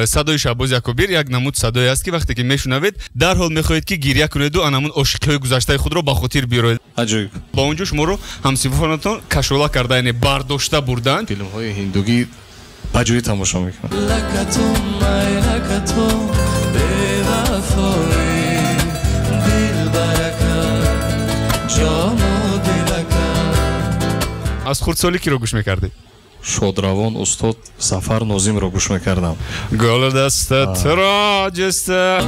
Садои Шаҳбози Акобир як намуд садое аст, ки вақте ки мешунавед, дарҳол мехоҳед, ки гиря кунеду анамун ошиқиҳои гузаштаи худро ба хотир биёред. Аҷоиб. Ба он ҷо шуморо ҳамсинфонатон кашола карда, яъне бардошта бурданд. Филмҳои ҳиндугӣ ба ҷои тамошо мекунам. Аз хурдсолӣ киро гӯш мекардед? Шодравон устод Сафар Нозимро гӯш мекардам. Гул дастатро ҷаста.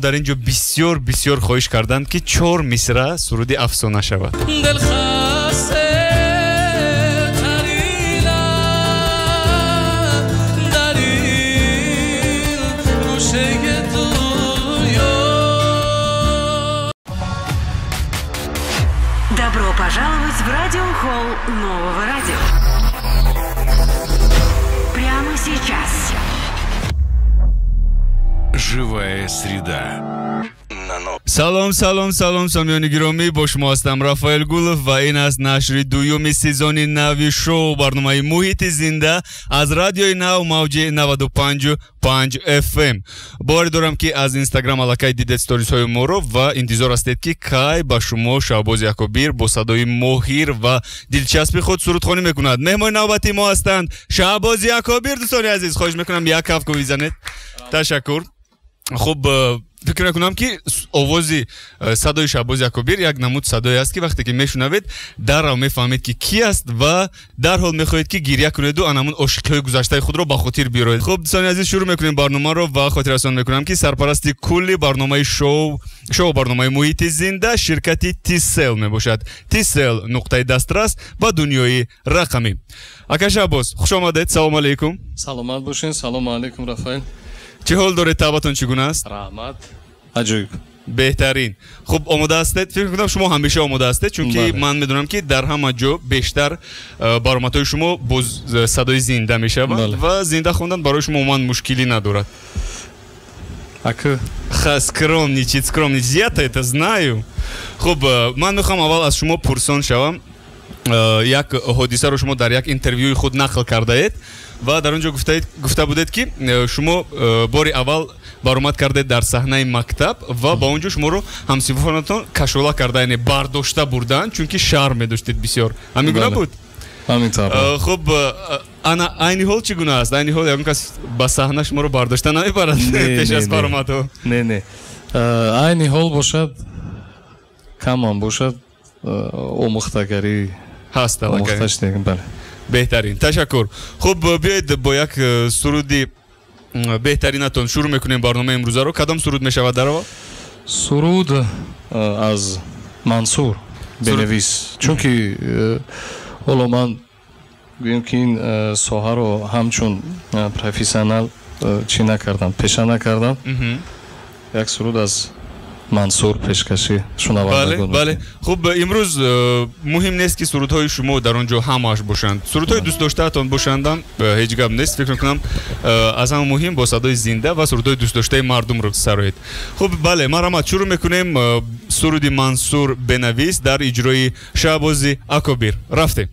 Дар ин ҷо бисёр бисёр хоҳиш карданд, ки чор мисра суруди афсона шавад. Добро пожаловать в радиохолл Нового радио. Прямо сейчас. Живая среда. Салом, салом, салом, самиёни гиромӣ, бо шумо ҳастам Рафаэл Гулов ва ин аст нашри дуюми сезони нави шоу барномаи Муҳити зинда аз радиои нав мавҷи 95,5 FM. Боварӣ дорам, ки аз Инстаграм аллакай дидед сторисҳои моро ва интизор ҳастед, ки кай ба шумо Шаҳбози Акобир бо садои моҳир ва дилчаспи худ сурудхонӣ мекунад. Меҳмони навбати мо ҳастанд Шаҳбози Акобир. Дӯстони азиз, хоҳиш мекунам як кафкӯбӣ бизанед. Ташаккур. Хуб, фикр мекунам, ки овози садои Шаҳбози Акобир як намуд садое аст, ки вақте ки мешунавед, дарҳол мефаҳмед, ки ки аст ва дарҳол мехоҳед, ки гиря кунеду анамун ошиқиҳои гузаштаи худро ба хотир биёред. Хуб, дӯстони азиз, шурӯъ мекунем барномаро ва хотиррасон мекунам, ки сарпарасти кулли барномаи шоу барномаи Муҳити зинда ширкати Тисел мебошад. Тисел нуқтаи дастрас ба дунёи рақамӣ. Ака Шаҳбоз, хуш омадед, салому алайкум. Саломат бошед, салому алайкум, Рафаэл. Чӣ ҳол доред, табъатон чӣ гуна аст? Раҳмат. Аҷоиб. Беҳтарин. Хуб, омода ҳастед? Фикр мекунам, шумо ҳамеша омода ҳастед, чунки ман медонам, ки дар ҳама ҷо бештар баромадҳои шумо бо садои зинда мешаванд ва зинда хондан барои шумо умуман мушкилӣ надорад. Ака. Ха, скромничает, скромничает. Я-то это знаю. Хуб, ман мехоҳам аввал аз шумо пурсон шавам. Як ҳодисаро шумо дар як интервюи худ нақл кардаед ва дар он ҷо гуфта будед, ки шумо бори аввал баромад кардед дар саҳнаи мактаб ва ба он ҷо шуморо ҳамсинфонатон кашола карда, яъне бардошта бурданд, чунки шарм медоштед бисёр. Ҳамин гуна буд? Ҳамин тавр. Хуб, ана айни ҳол чӣ гуна аст? Айни ҳол ягон кас ба саҳна шуморо бардошта намебарад пеш аз баромадҳо? Не, не. Айни ҳол бошад, камам бошад, омӯхтагарӣ ҳаст аллакай. Омӯхташ, бале. Беҳтарин, ташаккур. Хуб, биёед бо як суруди беҳтаринатон шурӯъ мекунем барномаи имрӯзаро. Кадом суруд мешавад дар аввал? Суруд аз Мансур Бенавис, чунки ҳоло ман гӯем, ки ин соҳаро ҳамчун профессионал чӣ накардам, пеша накардам. Як суруд аз Мансур пешкашӣ шунавандагон. Бале, хуб, имрӯз муҳим нест, ки сурудҳои шумо дар он ҷо ҳамааш бошанд. Сурудҳои дӯстдоштаатон бошандам ҳеҷ гап нест. Фикр мекунам, аз ҳама муҳим бо садои зинда ва сурудҳои дӯстдоштаи мардумро сароед. Хуб, бале, марҳамат, шурӯъ мекунем суруди Мансур Бенавис дар иҷрои Шаҳбози Акобир. Рафтем.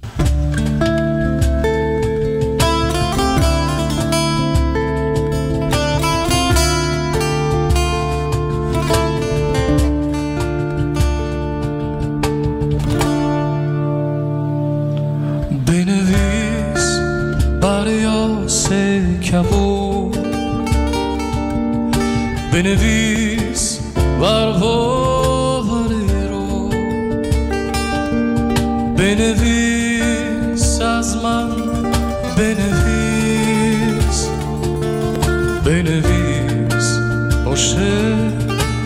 بنویس بر باور رو، بنویس از من، بنویس، بنویس عاشق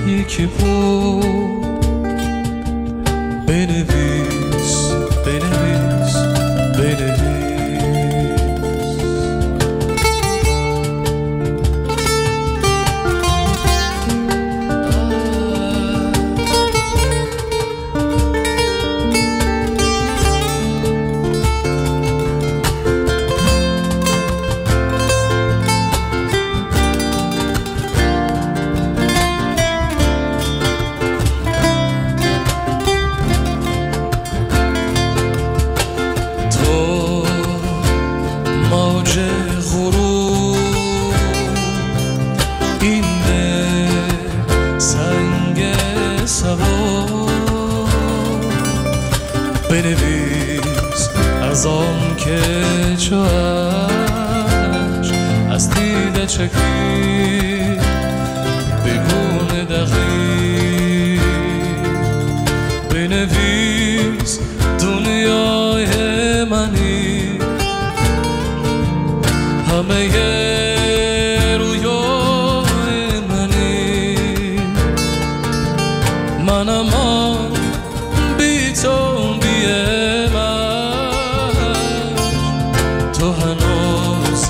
یکی بود، بنویس، بنویس، بنویس. بنویس از آن که چو اشک از دیده چکید بگونه دقیق بنویس دنیای منی همه رویای منی منم آن بی تو بی من تو هنوز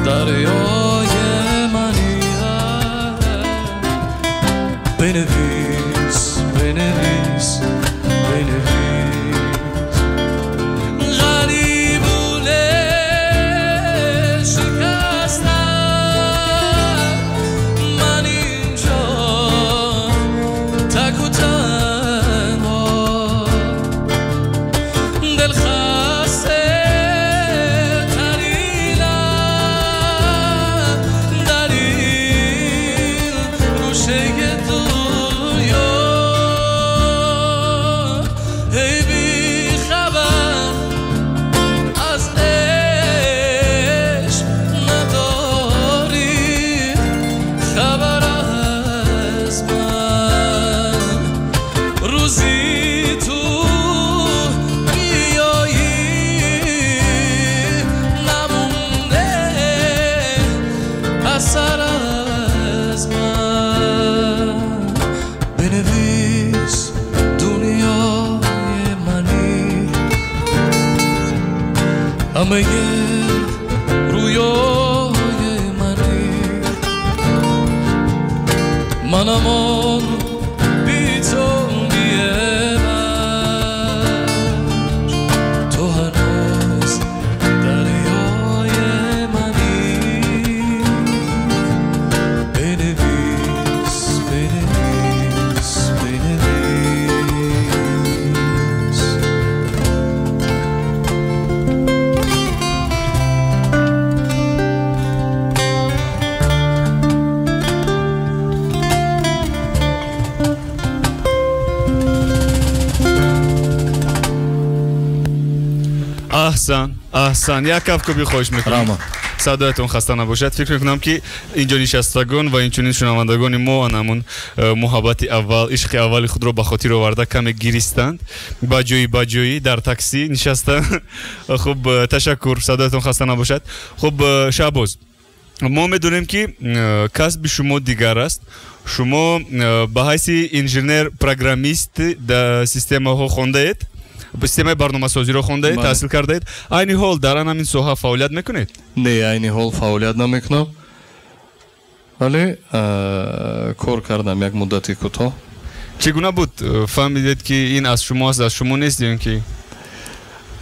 دریای منی بنویس بنویس بنویس غریبونه شکستم من اینجا تک و تنها دل خسته ترینم در این گوشه دنیا ای بی خبر از عشق نداری خبر از من روزی تو بیایی نمونده اثر از من بنویس دنیای منی همه رویای منی منم آن بی تو بی من تو هنوز دریای منی بنویس بنویس بنویس. Аҳсан, аҳсан, як кафкӯбӣ хоҳиш мекунам. Раҳмат. Садоятон хаста набошад. Фикр мекунам ки инҷо нишастагон ва инчунин шунавандагони мо ҳамон муҳаббати аввал, ишқи аввали худро ба хотир оварда каме гиристанд. Ба ҷои ба ҷои дар такси нишаста. Хуб, ташаккур, садоятон хаста набошад. Хуб, Шаҳбоз, мо медонем ки касби шумо дигар аст. Шумо ба ҳайси инженер программист дар системаҳо хондаед, системаи барномасозиро хондаед, Бале. таҳсил кардаед. Айни ҳол дар ҳамин соҳа фаъолият мекунед? Не, айни ҳол фаъолият намекунам, вале кор кардам як муддати кӯтоҳ. Чӣ гуна буд? Фаҳмидед ки ин аз шумо аст, аз шумо нест ё ин ки?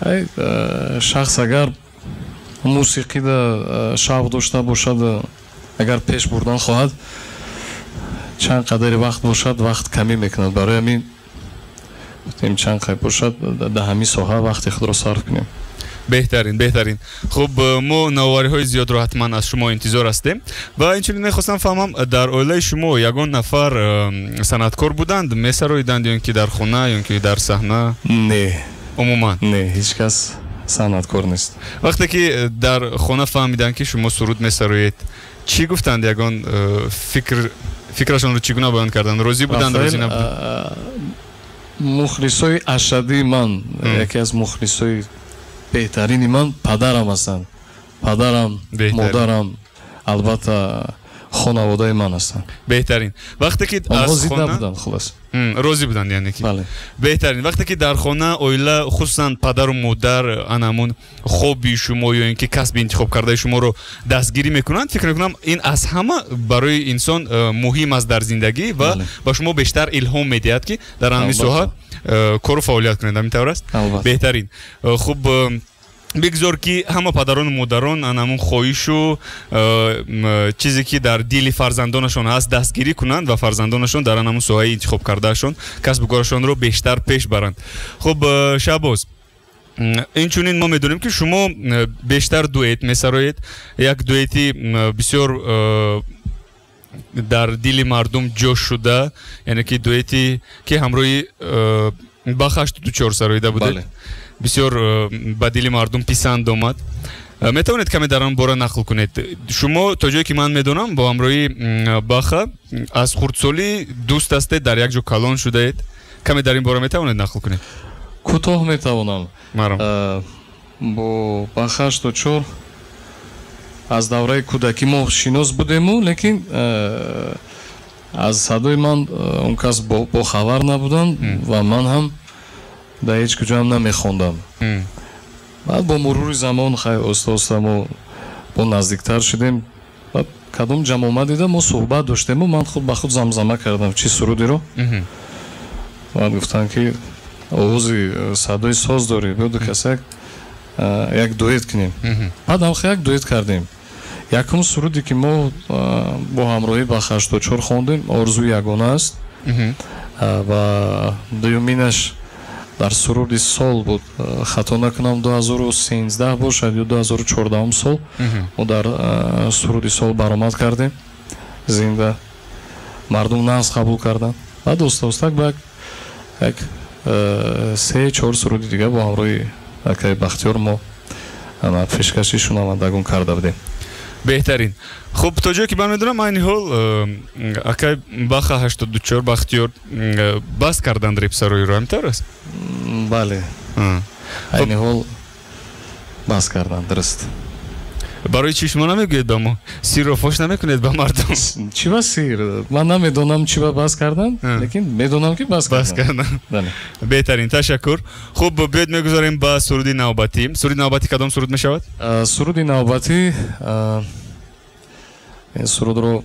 Ай, шахс агар мусиқида шавқ дошта бошад, агар пеш бурдан хоҳад, чанд қадари вақт бошад, вақт камӣ мекунад. Барои ҳамин гуфтем чанд қай бошад, дар ҳамин соҳа вақти худро сарф кунем. Беҳтарин, беҳтарин. Хуб, мо навовариҳои зиёдро ҳатман аз шумо интизор ҳастем ва инчунин мехостам фаҳмам, дар оилаи шумо ягон нафар санъаткор буданд, месароиданд ё ин ки дар хона ё ин ки дар саҳна? Не. Умуман? Не, ҳеҷ кас санъаткор нест. Вақте ки дар хона фаҳмиданд ки шумо суруд месароед, чӣ гуфтанд? Ягон фикрашонро чӣ гуна баён карданд? Розӣ буданд, розӣ Рафаэл, набуданд? Мухлисои ашаддии ман, яке аз мухлисои беҳтарини ман падарам ҳастанд. Падарам, Беҳтарин. модарам, албатта хонаводаи ман ҳастанд. Беҳтарин. Вақте ки Онҳо аз зид хона набуданд, хулос. Розӣ буданд, яъне ки. Бале. Беҳтарин. Вақте ки дар хона оила, хусусан падару модар, ана ҳамон хобби шумо ё ин ки касби интихоб кардаи шуморо дастгирӣ мекунанд, фикр мекунам ин аз ҳама барои инсон муҳим аст дар зиндагӣ ва Бале. ба шумо бештар илҳом медиҳад ки дар ҳамин Албатта. соҳа кору фаъолият кунед. Ҳамин тавр аст? Албатта. Беҳтарин. Хуб, бигзор ки ҳама падарону модарон ана ҳамон хоҳишу чизе ки дар дили фарзандонашон ҳаст дастгирӣ кунанд ва фарзандонашон дар ҳамон соҳаи интихоб кардаашон касбу корашонро бештар пеш баранд. Хуб, Шаҳбоз, инчунин мо медонем ки шумо бештар дуэт месароед, як дуэти бисёр дар дили мардум ҷо шуда, яъне ки дуэти ки ҳамроҳи Баха 84 сароида будед. Бисёр ба дили мардум писанд омад. Метавонед каме дар он бора нақл кунед? Шумо то ҷое ки ман медонам бо ҳамроҳии Баха аз хурдсолӣ дӯст ҳастед, дар як ҷо калон шудаед. Каме дар ин бора метавонед нақл кунед? Кӯтоҳ метавонам. Бо Баха 84 аз давраи кӯдакӣ мо шинос будему, лекин аз садои ман он кас бохабар набуданд ва ман ҳам дар ҳеҷ куҷоам намехондам. Баъд бо мурури замон хай оста оста мо бо наздиктар шудем. Баъд кадом ҷамъомад дида мо суҳбат доштему ман худ ба худ замзама кардам чӣ сурудеро. Баъд гуфтанд ки овози садои соз дорӣ, биё ду каса як дуэт кунем. Баъд ҳам як дуэт кардем. Якум суруде ки мо бо ҳамроҳӣ Баха 84 хондем, Орзуи ягона аст. Ва дуюминаш дар суруди сол буд, хато накунам 2013 бошад ё 2014 сол мо дар суруди сол баромад кардем зинда. Мардум нағз қабул карданд. Баъд оста остак ба як 3-4 суруди дига бо ҳамроҳи акаи Бахтиёр мо пешкаши шунавандагон карда будем. Беҳтарин. Хуб, то ҷое ки ман медонам, айни ҳол акаи Баха 84 Бахтиёр бас карданд репсароиро, ҳамин тавр аст? Бале, айни ҳол бас карданд, дуруст. Барои чӣ шумо намегӯед ба мо? Сирро фош намекунед ба мардум? Чӣ ба сир? Ман намедонам чӣ ба бас карданд, лекин медонам ки бас карданд. Беҳтарин, ташаккур. Хуб, биёед мегузарем ба суруди навбатӣ. Суруди навбатӣ кадом суруд мешавад? Суруди навбатӣ, ин сурудро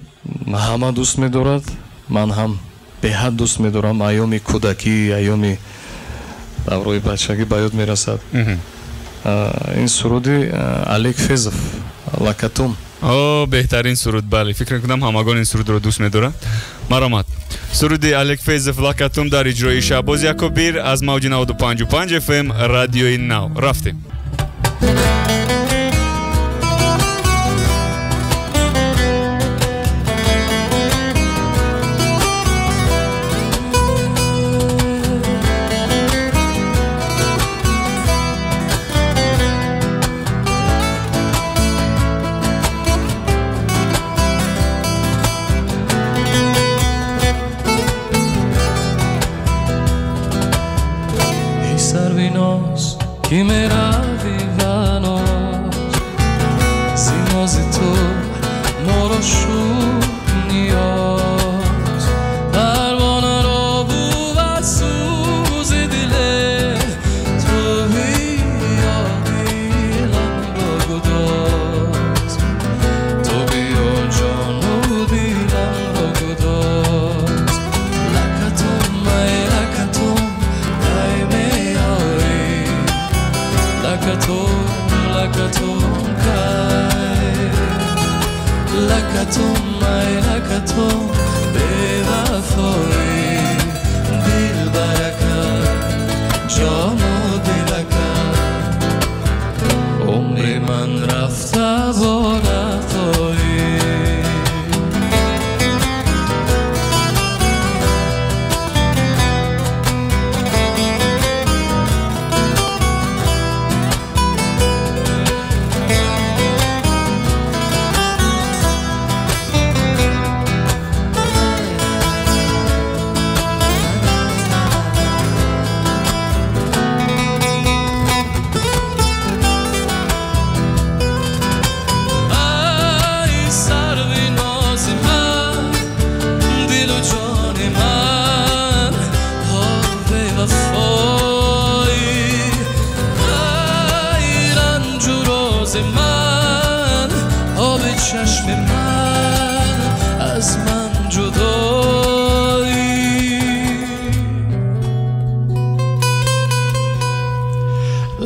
ҳама дӯст медорад, ман ҳам беҳад дӯст медорам. Айёми кӯдакӣ, айёми даврои бачагӣ ба ёд мерасад. Ин суруди Олег Фезов, Лакатум. О, беҳтарин суруд, бале. Фикр мекунам ҳамагон ин сурудро дӯст медоранд. Маромад. Суруди Олег Фезов Лакатум дар иҷрои Шаҳбоз Якобир аз мавҷи 95,5 FM радиои Нав. Рафтем. Ки мерави ваноз зинози ту моро шуд ниёз, парвонаро бувад сӯзи диле ту биё диламро гудоз, ту биё ҷону диламро гудоз. Лакатум, ай лакатум, кай меёрӣ? Лакатум, лакатум, кай? Лакатум, ай лакатум, бевафоӣ. Дилбарака, ҷону дилака, умри ман рафта бо рафоӣ.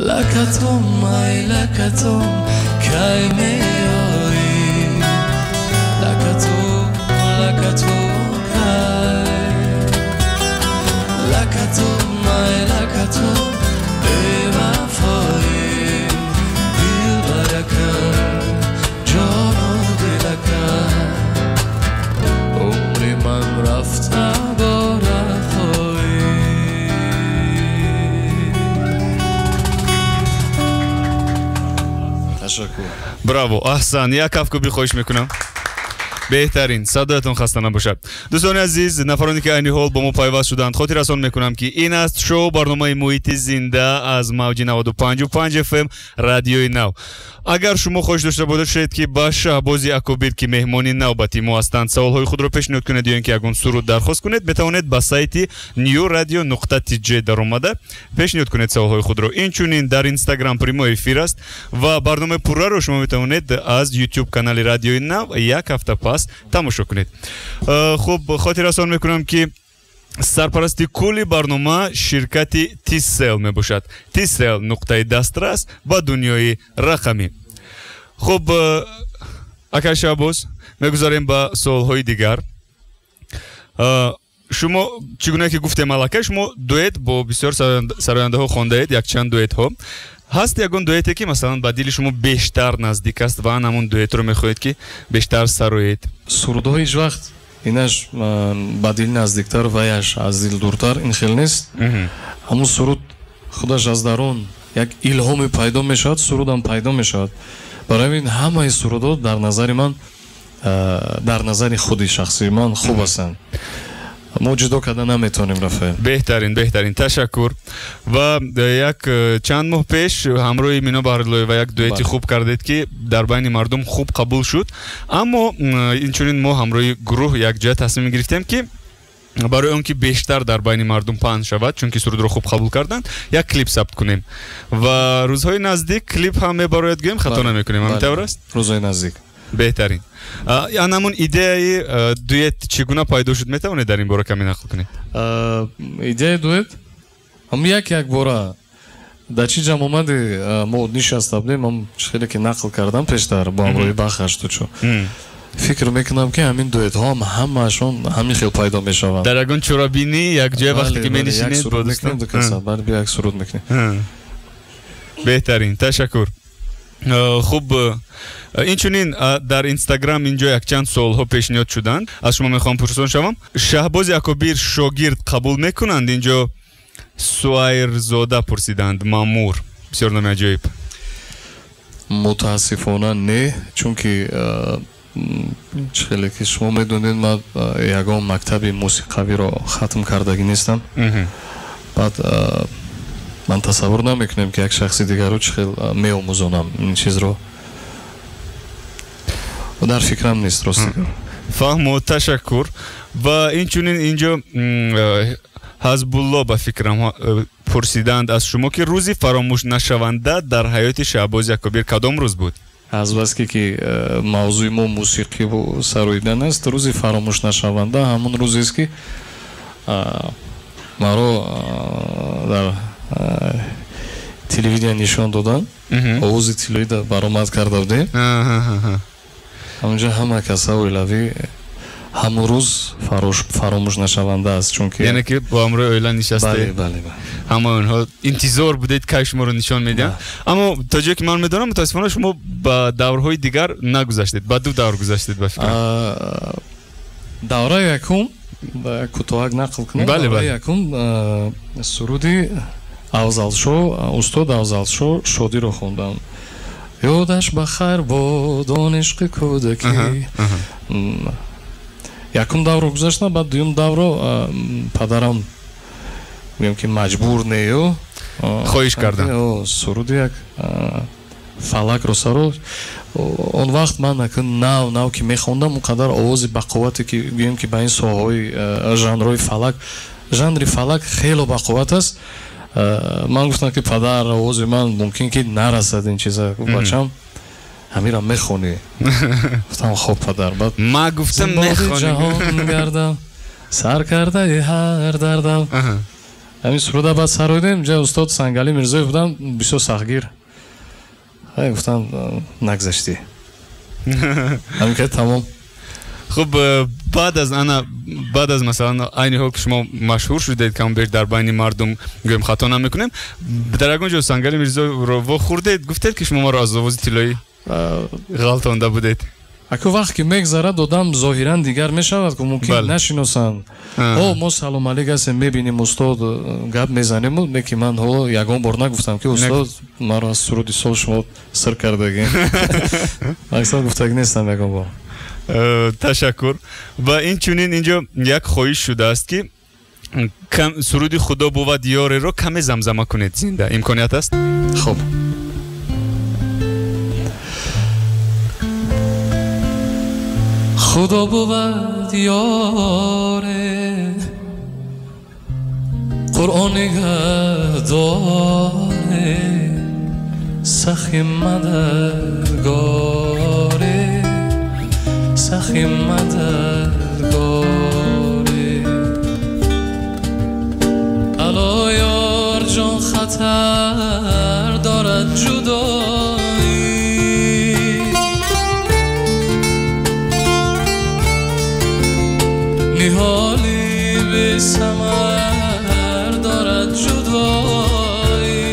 Лакатум, ай лакатум, кай меёрӣ? Лакатум, лакатум, кай? Лакатум, ай лакатум, бевафоӣ. Дилбарака, ҷону дилака, умри ман рафта бо рафоӣ. Ташаккур. Браво, аҳсан, як кафкӯбӣ хоҳиш мекунам. Беҳтарин, садоятон хаста набошад. Дӯстони азиз, нафароне ки айни ҳол бо мо пайваст шуданд, хотиррасон мекунам, ки ин аст шоу барномаи «Муҳити зинда» аз мавҷи 95,5 FM Радиои Нав. Агар шумо хоҳиш дошта бошед, ки ба Шаҳбози Акобир, ки меҳмони навбати мо ҳастанд, саволҳои худро пешниҳод кунед ё ин ки ягон суруд дархост кунед, метавонед ба сайти newradio.tj даромада пешниҳод кунед саволҳои худро. Инчунин дар Инстаграм прямой эфир аст ва барномаи пурраро шумо метавонед аз Ютуб канали Радиои Нав як ҳафта пас тамошо кунед. Хуб, хотиррасон мекунам, ки сарпарасти кулли барнома ширкати Тисел мебошад. Тисел — нуқтаи дастрас ба дунёи рақамӣ. Хуб, акай Шаҳбоз, мегузарем ба суолҳои дигар. Шумо, чӣ гуна ки гуфтем аллакай, шумо дуэт бо бисёр сарояндаҳо хондаед, якчанд дуэтҳо ҳаст. Ягон дуэте, ки масалан ба дили шумо бештар наздик аст ва ан ҳамон дуэтро мехоҳед, ки бештар сароед? Сурудҳо ҳеҷ вақт инаш ба дил наздиктар, ваяш аз дил дуртар, ин хел нест. Ҳамун суруд худаш аз дарун як илҳоме пайдо мешавад, сурудам пайдо мешавад. Барои ҳамин ҳамаи сурудҳо дар назари ман, дар назари худи шахсии ман хуб ҳастанд. Мо ҷудо карда наметавонем, Рафаэл. Беҳтарин, беҳтарин, ташаккур. Ва як чанд моҳ пеш ҳамроҳи Мино Баҳруллоева як дуэти хуб кардед, ки дар байни мардум хуб қабул шуд. Аммо инчунин мо ҳамроҳи гурӯҳ якҷоя тасмим гирифтем, ки барои он ки бештар дар байни мардум паҳн шавад, чунки сурудро хуб қабул карданд, як клип сабт кунем ва рӯзҳои наздик клип ҳам мебарояд, гӯем, хато намекунем, ҳамин тавр аст? Рӯзҳои наздик. Беҳтарин. Ан ҳамун идеяи дуэт чӣ гуна пайдо шуд? Метавонед дар ин бора каме нақл кунед? Идеяи дуэт ҳам як як бора дар чӣ ҷамъ омади, мо нишаста будем, ҳам хеле ки нақл кардам пештар, бо ҳамроҳи Бахаш тучо. Фикр мекунам, ки ҳамин дуэтҳо ҳам ҳамаашон ҳамин хел пайдо мешаванд. Дар ягон чорабинӣ якҷоя вақте ки менишинед бо дӯстон. Бале, як суруд мекунем. Беҳтарин, ташаккур. Хуб, инчунин дар Инстаграм инҷо якчанд суолҳо пешниҳод шуданд. Аз шумо мехоҳам пурсон шавам: Шаҳбози Акобир шогирд қабул мекунанд? Инҷо Суайрзода пурсиданд, Мамур, бисёр номи аҷоиб. Мутаассифона, не, чунки чӣ хеле ки шумо медонед, ман ягон мактаби мусиқавиро хатм кардагӣ нестам. Баъд ман тасаввур намекунем, ки як шахси дигарро чӣ хел меомӯзонам. Ин чизро дар фикрам нест, рости. Фаҳмо, ташаккур. Ва инчунин инҷо Ҳазбулло, ба фикрам, пурсиданд аз шумо, ки рӯзи фаромӯшнашаванда дар ҳаёти Шаҳбози Акобир кадом рӯз буд? Азбаски ки мавзӯи мо мусиқиву сароидан аст, рӯзи фаромӯшнашаванда ҳамон рӯзест, ки маро дар телевидения нишон доданд, «Овози тиллоида» баромад карда будем. Ҳамонҷо ҳама каса оилавӣ, ҳамон рӯз фаромӯшнашаванда аст, чунки Яъне ки бо ҳамроҳи оила нишастед, ҳамаи онҳо интизор будед, кай шуморо нишон медиҳанд. Аммо то ҷое ки ман медонам, мутаассифона, шумо ба даврҳои дигар нагузаштед. Ба ду давр гузаштед, ба фикрам. Давраи якум кӯтоҳак нақл кунам. Давраи якум суруди Афзалшо, устод Афзалшо Шодиро хондам: «Ёдаш ба хайр бод он ишқи кӯдакӣ». Якум давро гузаштам, баъд дуюм давро падарам, гӯем ки маҷбур нею, хоҳиш кардам, суруди як фалакро саро. Он вақт ман нав нав ки мехондам, он қадар овози бақуввате ки, гӯем ки, ба ин соҳаҳои жанрҳои фалак, жанри фалак хело бақувват аст. Ман гуфтам, ки падар, овози ман мумкин ки нарасад ин чиза. «Бачам, ҳамира мехонӣ». Гуфтам: «Хоб, падар». Баъд Ма гуфтам, мехонӣ. Ҷаҳон гардам, сар кардаи ҳар дардам, ҳамин суруда баъд сароидем. Ҷа устод Сангалӣ Мирзоев будам, бисёр сахтгир. Гуфтам: «Нагзаштӣ». Ҳамин ка тамом. Хуб, баъд аз ана, баъд аз масалан айни ҳол ки шумо машҳур шудед камбеш дар байни мардум, гӯем, хато намекунем, дар ягон ҷо Сангали Мирзоевро вохӯрдед, гуфтед, ки шумо маро аз «Овози тиллоӣ» ғалтонда будед? Аку вақт ки мегзарад, одам зоҳиран дигар мешавад, ки мумкин нашиносанд. О, мо салом алейк ҳастем, мебинем устод, гап мезанем, не ки ман ҳоло ягон бор нагуфтам, ки устод, маро аз суруди сол шумо сир кардагӣ. Мақсад гуфтагӣ нестам ягон бор. Ташаккур. Ва инчунин инҷо як хоҳиш шудааст, ки суруди Худо бувад ёреро каме замзама кунед зинда. Имконият аст? Хуб. Худо бувад ёре, Қуръон нигаҳдоре, сахи мададгоре, сахи мададгоре. Ало ёр ҷон, хатар дорад ҷудоӣ, ниҳоли бесамар дорад ҷудоӣ.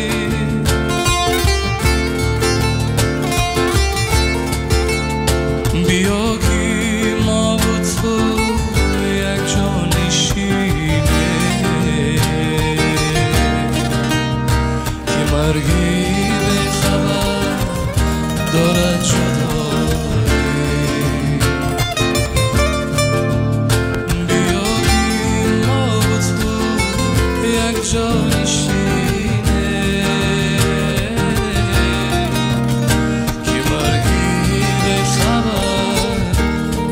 Биё ки мо бо ту якҷо нишинем, ки марги бехабар дорад ҷудоӣ. Якҷо нишинем, ки марги бехабар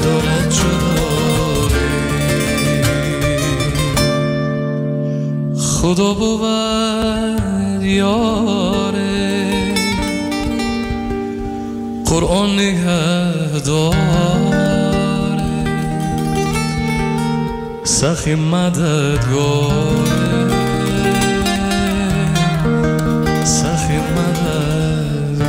дорад ҷудоӣ. Худо бувад ёре, Қуръон нигаҳдоре, сахи мададгоре, сахи мададгоре.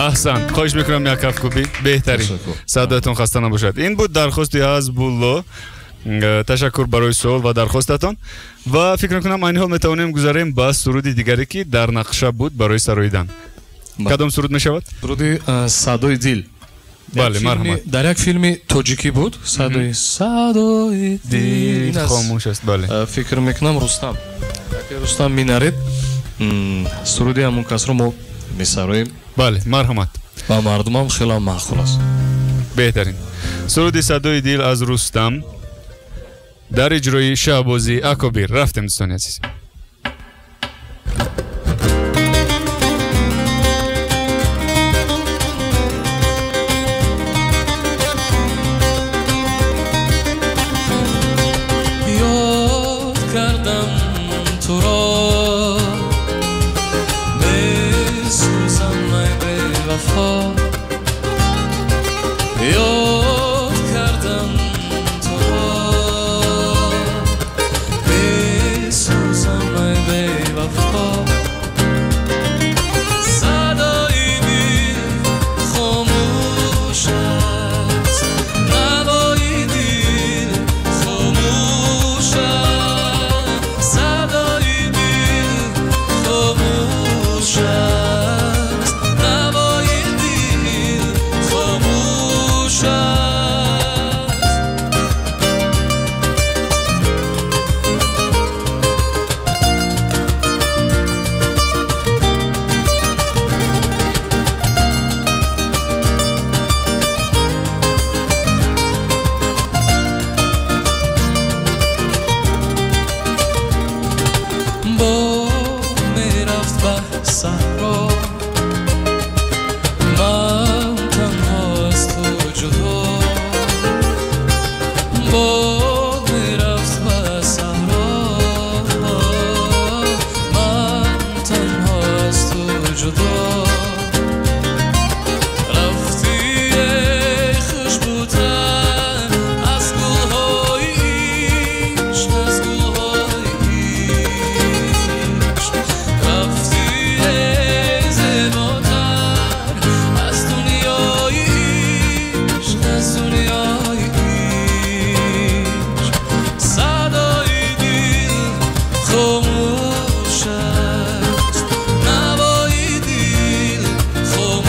Аҳсан, хоҳиш мекунам як кафкӯбӣ. Беҳтарин. Садоятон хаста набошад. Ин буд дархости Ҳазбулло. Ташаккур барои суол ва дархостатон. Ва фикр мекунам айни ҳол метавонем гузарем ба суруди дигаре, ки дар нақша буд барои сароидан. Кадом суруд мешавад? Суруди Садои дил. Бале, марҳамат. Дар як филми тоҷикӣ буд. Садои дил хомӯш аст. Бале, фикр мекунам Рустам, Рустам Минарид суруди ҳамон касро мо месароем. Бале, марҳамат. Ва мардумам хеле маъқул аст. Беҳтарин суруди Садои дил аз Рустам дар иҷрои Шаҳбози Акобир. Рафтем, дӯстони азиз. Ёд кардам туро, месӯзам ай бевафо. Ёд кардам туро, месӯзам ай бевафо. Садои дил хомӯш аст, навои дил хомӯш аст, садои дил хомӯш аст, навои дил хомӯш аст. Бод мерафт ба саҳро, ман танҳо аз ту ҷудо. Бод мерафт ба саҳро, ман танҳо аз ту ҷудо. Рафтӣ эй хушбӯтар аз гулҳои ишқ, аз гулҳои ишқ. Рафтӣ эй зеботар аз дунёи ишқ, аз дунёи ишқ. Садои дил хомӯш аст, навои дил хомӯш.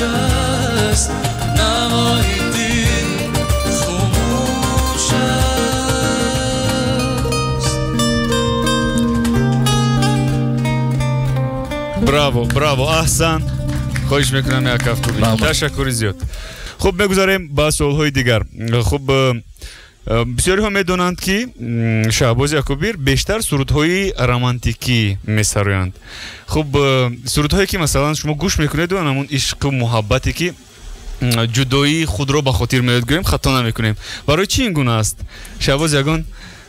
аст, навои дил хомӯш аст. Браво, браво, аҳсан. Хоҳиш мекунам, як кафкӯбӣ. Ташаккури зиёд. Хуб, мегузарем ба суолҳои дигар. Хуб, бисёриҳо медонанд, ки Шаҳбози Акобир бештар сурудҳои романтикӣ месароянд. Хуб, сурудҳое ки, масалан, шумо гӯш мекунеду ҳамун ишқу муҳаббате ки ҷудоии худро ба хотир меояд, гӯем, хато намекунем. Барои чӣ ин гуна аст? Шаҳбоз ягон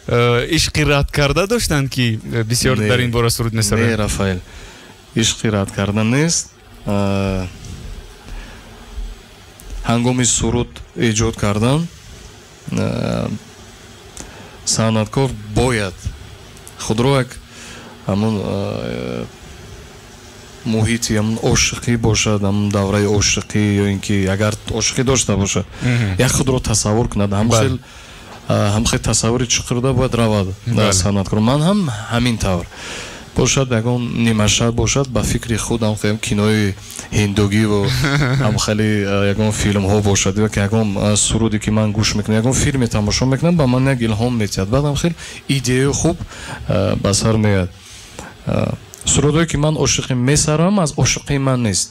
ишқи рад карда доштанд, ки бисёр дар ин бора суруд месароянд? Не, Рафаэл, ишқи рад карда нест. Ҳангоми суруд эҷод кардан санъаткор бояд худро як ҳамун муҳити ҳамун ошиқӣ бошад, ҳамун давраи ошиқӣ, ё ин ки агар ошиқӣ дошта бошад, як худро тасаввур кунад. Ҳамхел тасаввури чуқурда бояд равад санъаткор. Ман ҳам ҳамин тавр бошад, ягон нимашаб бошад, ба фикри худ ҳам кинои ҳиндугиву ҳам хеле ягон филмҳо бошад, ё ки ягон суруде ки ман гӯш мекунам, ягон филме тамошо мекунам, ба ман як илҳом метиҳад, баъд ҳам хел идеяи хуб ба сар меояд. Сурудое ки ман ошиқӣ месарам, аз ошиқии ман нест,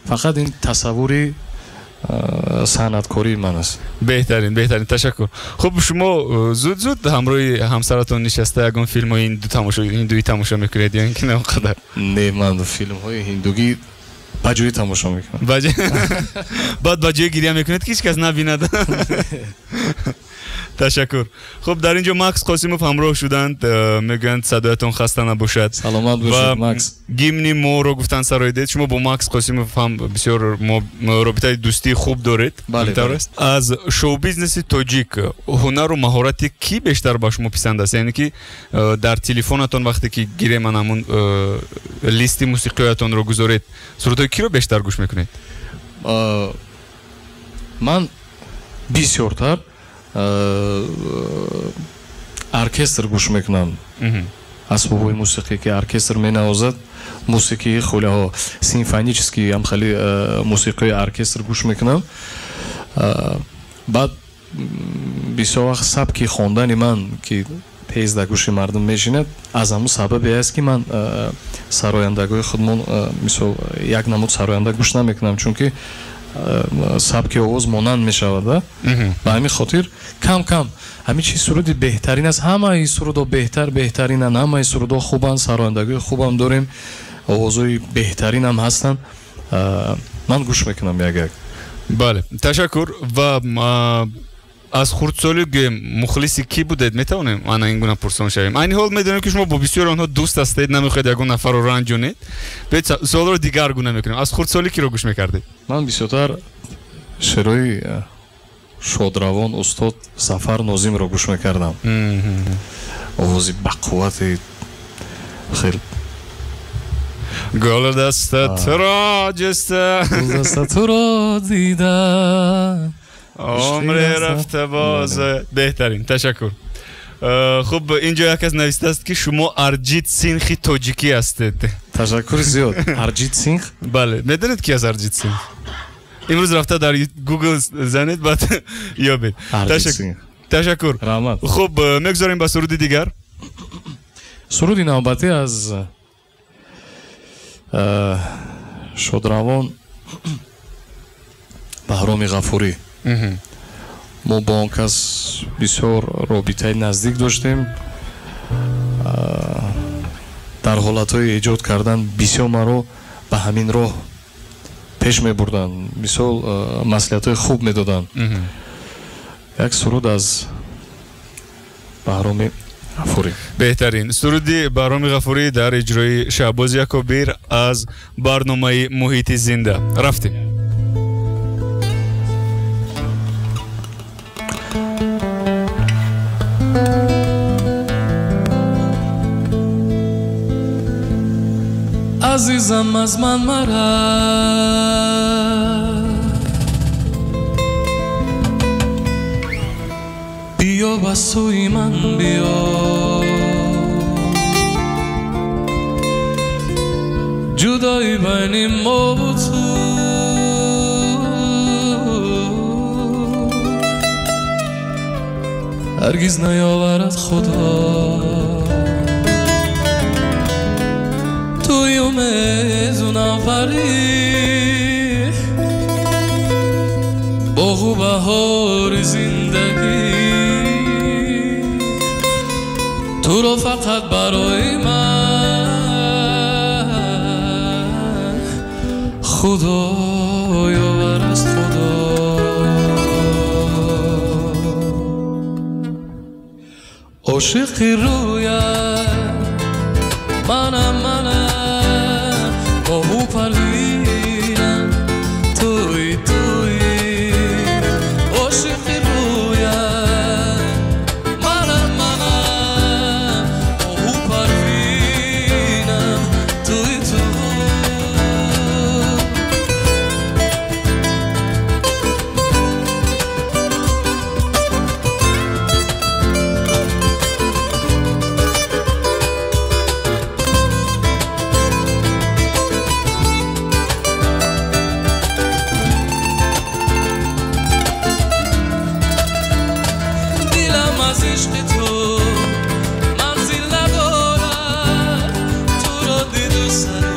фақат ин тасаввури санъаткории ман аст. Беҳтарин, беҳтарин, ташаккур. Хуб, шумо зуд зуд ҳамроҳи ҳамсаратон нишаста ягон филмҳои ҳиндуӣ тамошо мекунед ё ин ки на он қадар? Не, ман филмҳои ҳиндугӣ ба ҷои тамошо мекунам. Баъд ба ҷои гиря мекунед, ки ҳеҷ кас набинад. Ташаккур. Хуб, дар ин ҷо Макс Қосимов ҳамроҳ шуданд, мегӯянд, садоятон хаста набошад. Саломат бошед, Макс. Гимни моро гуфтан сароидед. Шумо бо Макс Қосимов ҳам бисёр робитаи дӯстии хуб доред. Аз шоу-бизнеси тоҷик ҳунару маҳорати кӣ бештар ба шумо писанд аст? Яъне ки дар телефонатон вақте ки гирем, ан ҳамун листи мусиқиҳоятонро гузоред, сурудҳои киро бештар гӯш мекунед? Ман бисёртар оркестр гӯш мекунам. Асбобҳои мусиқӣ ки оркестр менавозад, мусиқии хулаҳо, симфонический ҳам хеле мусиқии оркестр гӯш мекунам. Баъд бисёр вақт сабки хондани ман ки тез дар гӯши мардум мешинад, аз ҳамун сабабе аст, ки ман сарояндагои худмон, мисол, як намуд сароянда гӯш намекунам, чунки сабки овоз монанд мешавад. Ба ҳамин хотир кам кам ҳамин чи суруди беҳтарин аст, ҳамаи сурудҳо беҳтар беҳтаринанд, ҳамаи сурудҳо хубанд, сарояндагои хубам дорем, овозҳои беҳтаринам ҳастанд. Ман гӯш мекунам як як. Бале, ташаккур. Ва аз хурдсолӣ гӯем, мухлиси кӣ будед? Метавонем ана ин гуна пурсон шавем? Айни ҳол медонем, ки шумо бо бисёри онҳо дӯст ҳастед, намехоҳед ягон нафарро ранҷонед. Биёед, суолро дигар гуна мекунем. Аз хурдсолӣ киро гӯш мекардед? Ман бисёртар шеърҳои шодравон устод Сафар Нозимро гӯш мекардам. Овози бақуввати хел. Гул дастатро ҷуста, гул дастатро дида, умре рафта боз. Беҳтарин, ташаккур. Хуб, инҷо як кас навистааст, ки шумо Арҷит Синхи тоҷикӣ ҳастед. Ташаккури зиёд. Арҷит Синх? Бале, медонед, ки аз Арҷит Синх? Имрӯз рафта дар Гугл занед, баъд ёбед. Ташаккур. Раҳмат. Хуб, мегузорем ба суруди дигар. Суруди навбатӣ аз шодравон Баҳроми Ғафурӣ. Мо бо он кас бисёр робитаи наздик доштем. Дар ҳолатҳои эҷод кардан бисёр маро ба ҳамин роҳ пеш мебурданд, бисёр маслиҳатҳои хуб медоданд. Як суруд аз Баҳроми Ғафурӣ. Беҳтарин суруди Баҳроми Ғафурӣ дар иҷрои Шаҳбози Акобир аз барномаи Муҳити зинда. Рафтем. Азизам, аз ман мара, биё ба сӯи ман, биё, ҷудоӣ байни мову ту. ҳаргиз наёварад Худо. Туи умеду навпарӣ, боғу баҳори зиндагӣ, туро фақат барои ман Худо ёвар аст, Худо. Ошиқи рӯят манам, манам, оҳу парвинам, туи, туи. Ошиқи рӯят манам, манам, оҳу парвинам, туи, ту. Дилам аз ишқи ту манзил надорад, туро диду сару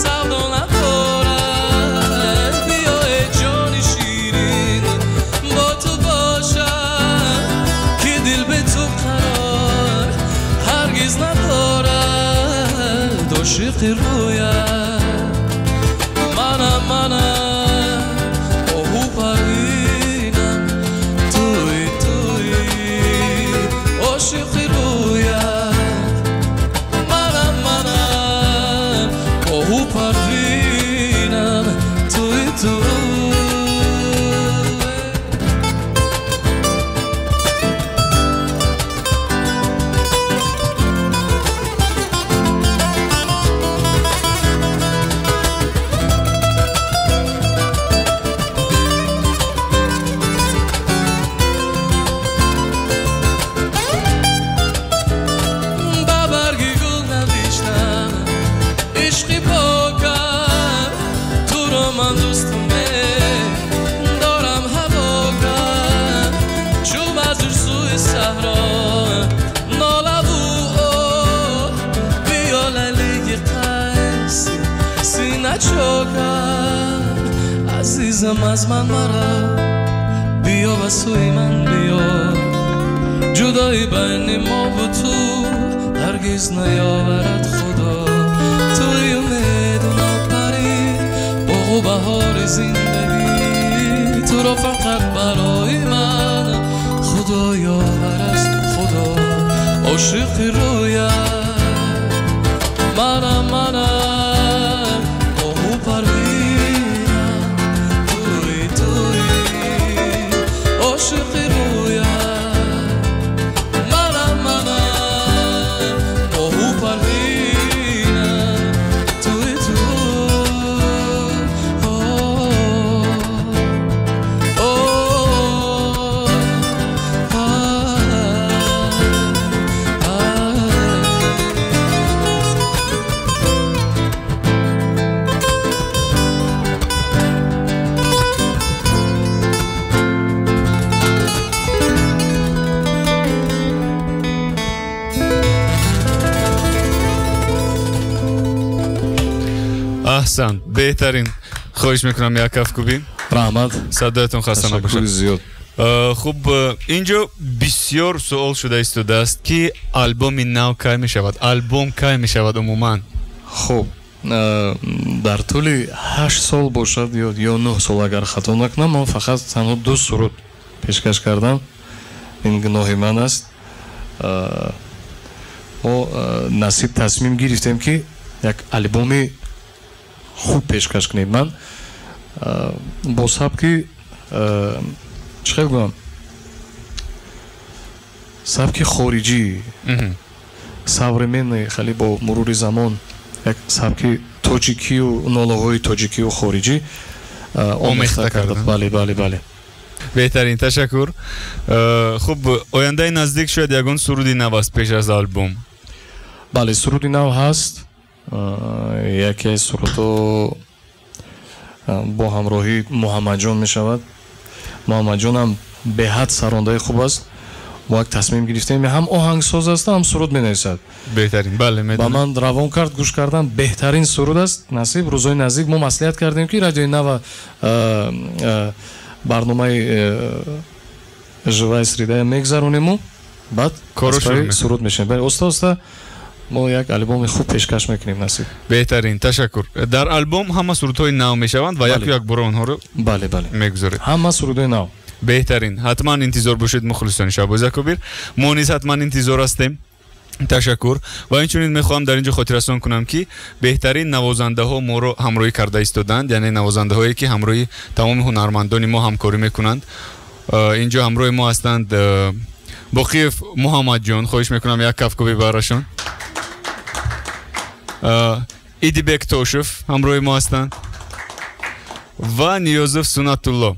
савдо надорад. Биё эй ҷони ширин, бо ту бошам, ки дил бе ту қарор ҳаргиз надорад. Ошиқи рӯят манам, манам, оҳу парвинам, туи, туи. Ошиқи рӯят манам, манам, оҳу парвинам, туи, ту. Ба барги гул навиштам ишқи покам, туро ман дӯсту медорам ҳавокам. Чу базур сӯи саҳро нолаву оҳ, биё лайлии Қайси сина чокам. Азизам, аз ман марав, биё ба сӯи ман биё, ҷудоӣ байни мову ту ҳаргиз наёварад Худо. Туи умеду навпарӣ, боғу баҳори зиндагӣ, туро фақат барои ман Худо ёвар аст, Худо. Ошиқи рӯят манам, манам, оҳу парвинам, туи, туи. Ошиқи рӯят манам, манам, оҳу парвинам, туи, ту. Аҳсан, беҳтарин. Хоҳиш мекунам, як кафкӯбӣ. Раҳмат. Садоятон хаста Ташаккури набошад. зиёд. Хуб, инҷо бисёр суол шуда истодааст, ки албоми нав кай мешавад, албом кай мешавад умуман? Хуб, дар тӯли 8 сол бошад ё 9 сол, агар хато накунам, ман фақат танҳо ду суруд пешкаш кардам. Ин гуноҳи ман аст. Мо насиб тасмим гирифтем, ки як албоми хуб пешкаш кунем. Ман бо сабки, чӣ хел гӯям, сабки хориҷӣ, современный, хеле бо мурури замон як сабки тоҷикию нолаҳои тоҷикию хориҷӣ омехта карда. Бале. Беҳтарин, ташаккур. Хуб, ояндаи наздик шояд ягон суруди нав аст пеш аз албом? Бале, суруди нав ҳаст. Яке аз сурудҳо бо ҳамроҳии Муҳаммадҷон мешавад. Муҳаммадҷонам беҳад сарондаи хуб аст. Мо як тасмим гирифтем, ҳам оҳангсоз аст, ҳам суруд менависад. Беҳтарин, бале, медонам. Ба ман равон кард, гӯш кардам, беҳтарин суруд аст. Насиб, рӯзҳои наздик мо маслиҳат кардем, ки радиои нава барномаи живая среда мегзаронему, баъд суруд мешавем. Бале, оста оста мо як албоми хуб пешкаш мекунем, насиб. Беҳтарин, ташаккур. Дар албом ҳама сурудҳои нав мешаванд ва яку як бора онҳоро бале, бале, мегузоред. Ҳама сурудҳои нав. Беҳтарин. Ҳатман интизор бошед, мухлисони Шаҳбоз Акобир. Мо низ ҳатман интизор ҳастем. Ташаккур. Ва инчунин мехоҳам дар инҷо хотиррасон кунам, ки беҳтарин навозандаҳо моро ҳамроҳӣ карда истоданд, яъне навозандаҳое ки ҳамроҳи тамоми ҳунармандони мо ҳамкорӣ мекунанд. Инҷо ҳамроҳи мо ҳастанд Боқиев Муҳаммадҷон, хоҳиш мекунам як кафкӯбӣ барашон. Идибек Тошев ҳамроҳи мо ҳастанд ва Ниёзов Сунатулло.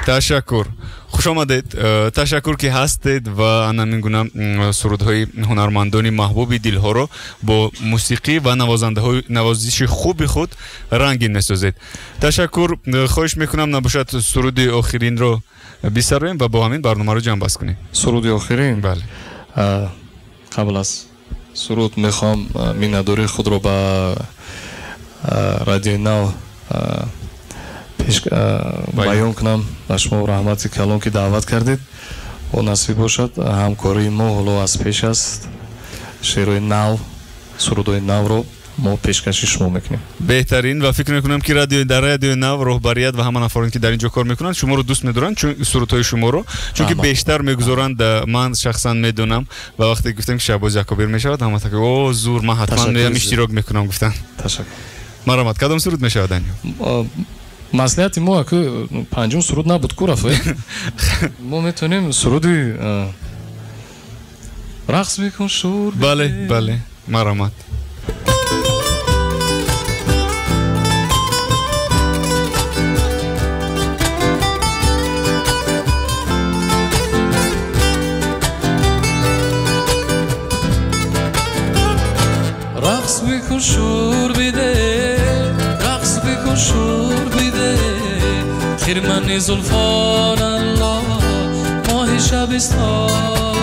Ташаккур. Хуш омадед. Ташаккур ки ҳастед ва ана ҳамин гуна сурудҳои ҳунармандони маҳбуби дилҳоро бо мусиқӣ ва навозандаҳои навозиши хуби худ рангин месозед. Ташаккур. Хоҳиш мекунам набошад суруди охиринро бисароем ва бо ҳамин барномаро ҷамъбаст кунем. Суруди охирин? Бале. Қабл аз суруд мехоҳам миннатдории худро ба радиои нав баён кунам. Ба шумо раҳмати калон, ки даъват кардед. О, насиб бошад, ҳамкории мо ҳоло аз пеш аст. Шеърҳои нав, сурудҳои навро мо пешкаши шумо мекунем. Беҳтарин. Ва фикр мекунам, ки дар радиои нав роҳбарият ва ҳама нафароне, ки дар инҷо кор мекунанд, шуморо дӯст медоранд, чун сурудҳои шуморо, чунки бештар мегузоранд. Ман шахсан медонам ва вақте гуфтем, ки Шаҳбоз Акобир мешавад, ҳама так о зур, ман ҳатман меоям, иштирок мекунам, гуфтанд. Ташаккур. Марҳамат, кадом суруд мешавад, Даниёл? Маслиҳати мо аку панҷум суруд набуд ку, Рафаэл. Мо метавонем суруди рақс бикун шур. Бале, бале, марҳамат. Рақс бикун шур биде, рақс бикун шур биде, хирмани зулфон аллоҳ моҳи шабистон.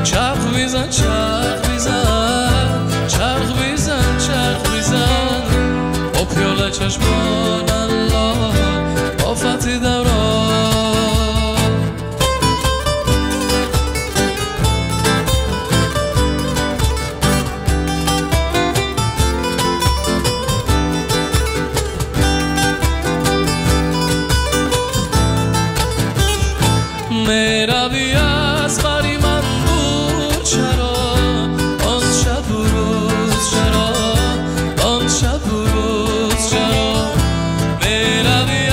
Чарх бизан, чарх бизан, чарх бизан, чарх бизан, бо пиёла чашмон аллоҳ офати даврон. Мерави аз бари ман дур чаро, он шабу рӯз чаро, он шабу рӯз чаро. Мерави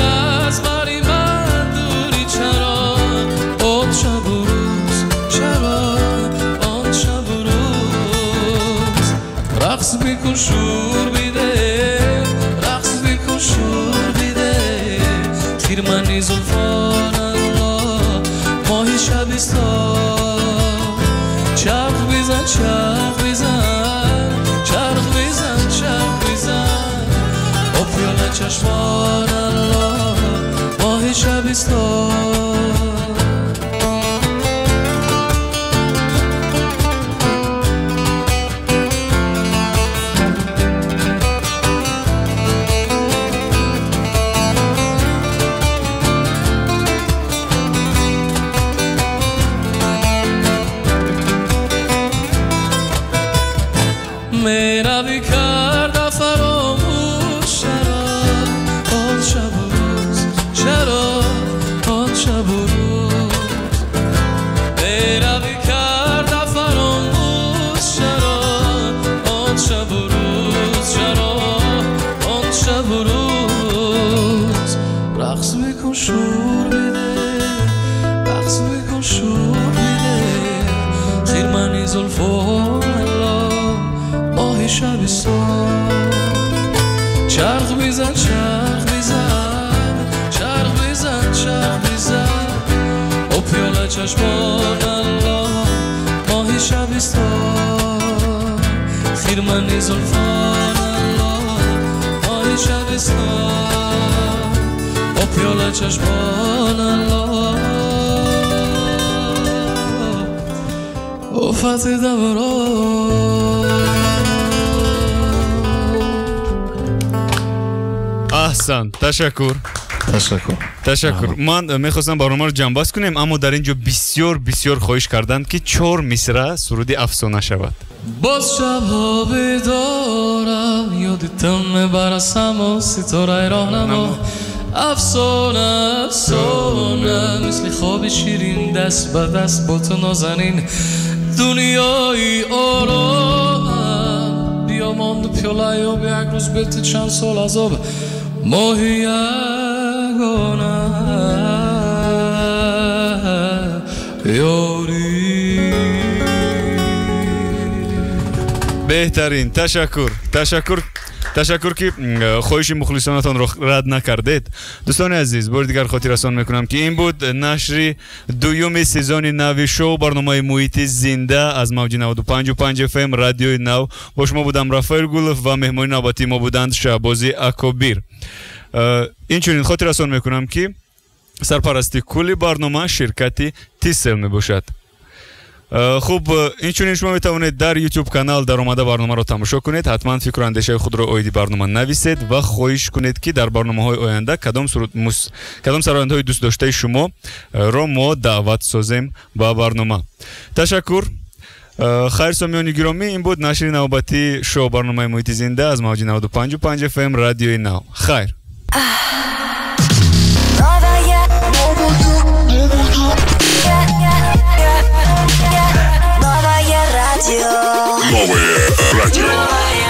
аз бари ман дури чаро, он шабу рӯз чаро, он шабу рӯз. Рақс бикун шур биде, рақс бикун шур биде, хирмани зулфон моҳи шабистон. Чарх бизан, чарх бизан, чарх бизан, чарх бизан, бо пиёла чашмон аллоҳ моҳи шабистон. Мерави карда фаромӯш чаро, он шабу рӯз чаро, он шабу рӯз. Мерави карда фаромӯш чаро, он шабу рӯз чаро, он шабу рӯз. Рақс бикун шур биде, рақс бикун шур биде, хирмани зулфон аллоҳ моҳи шабистон. Чарх бизан, чарх бизан, чарх бизан, чарх бизан, бо пиёла чашмон аллоҳ моҳи шабистон. Хирмани зулфон аллоҳ моҳи шабистон, бо пиёла чашмон аллоҳ. Офати даврон. Аҳсан, ташаккур. Ташаккур. Ташаккур. Ман мехостам барномаро ҷамъбаст кунем, аммо дар ин ҷо бисёр бисёр хоҳиш карданд, ки чор мисра суруди «Афсона» шавад. Боз шабҳо бедорам, ёди ту мебарад само, ситораи роҳнамо. Афсона, афсона, мисли хоби ширин, даст ба даст бо ту нозанин, дунёи оромам. Биё монду пиёлаи об, як рӯз бе ту чанд сол азоб, моҳи ягона ёрӣ. Беҳтарин, ташаккур, ташаккур, ташаккур, ки хоҳиши мухлисонатонро рад накардед. Дӯстони азиз, бори дигар хотиррасон мекунам, ки ин буд нашри дуюми сезони нави шоу барномаи «Муҳити зинда» аз мавҷи 95,5 FM Радиои Нав. Бо шумо будам Рафаэл Гулов ва меҳмони навбатии мо буданд Шаҳбози Акобир. Инчунин хотиррасон мекунам, ки сарпарасти кулли барнома ширкати Тисел мебошад. Хуб, инчунин шумо метавонед дар YouTube канал даромада барномаро тамошо кунед. Ҳатман фикру андешаи худро оиди барнома нависед ва хоҳиш кунед, ки дар барномаҳои оянда кадом сарояндаҳои дӯстдоштаи шумо ро мо даъват созем ба барнома. Ташаккур. Хайр, сомиёни гиромӣ, ин буд нашри навбатии шоу барномаи «Муҳити зинда» аз мавҷи 95,5 FM Радиои Нав. Хайр. Новое, новое радио. Новое радио. Новое.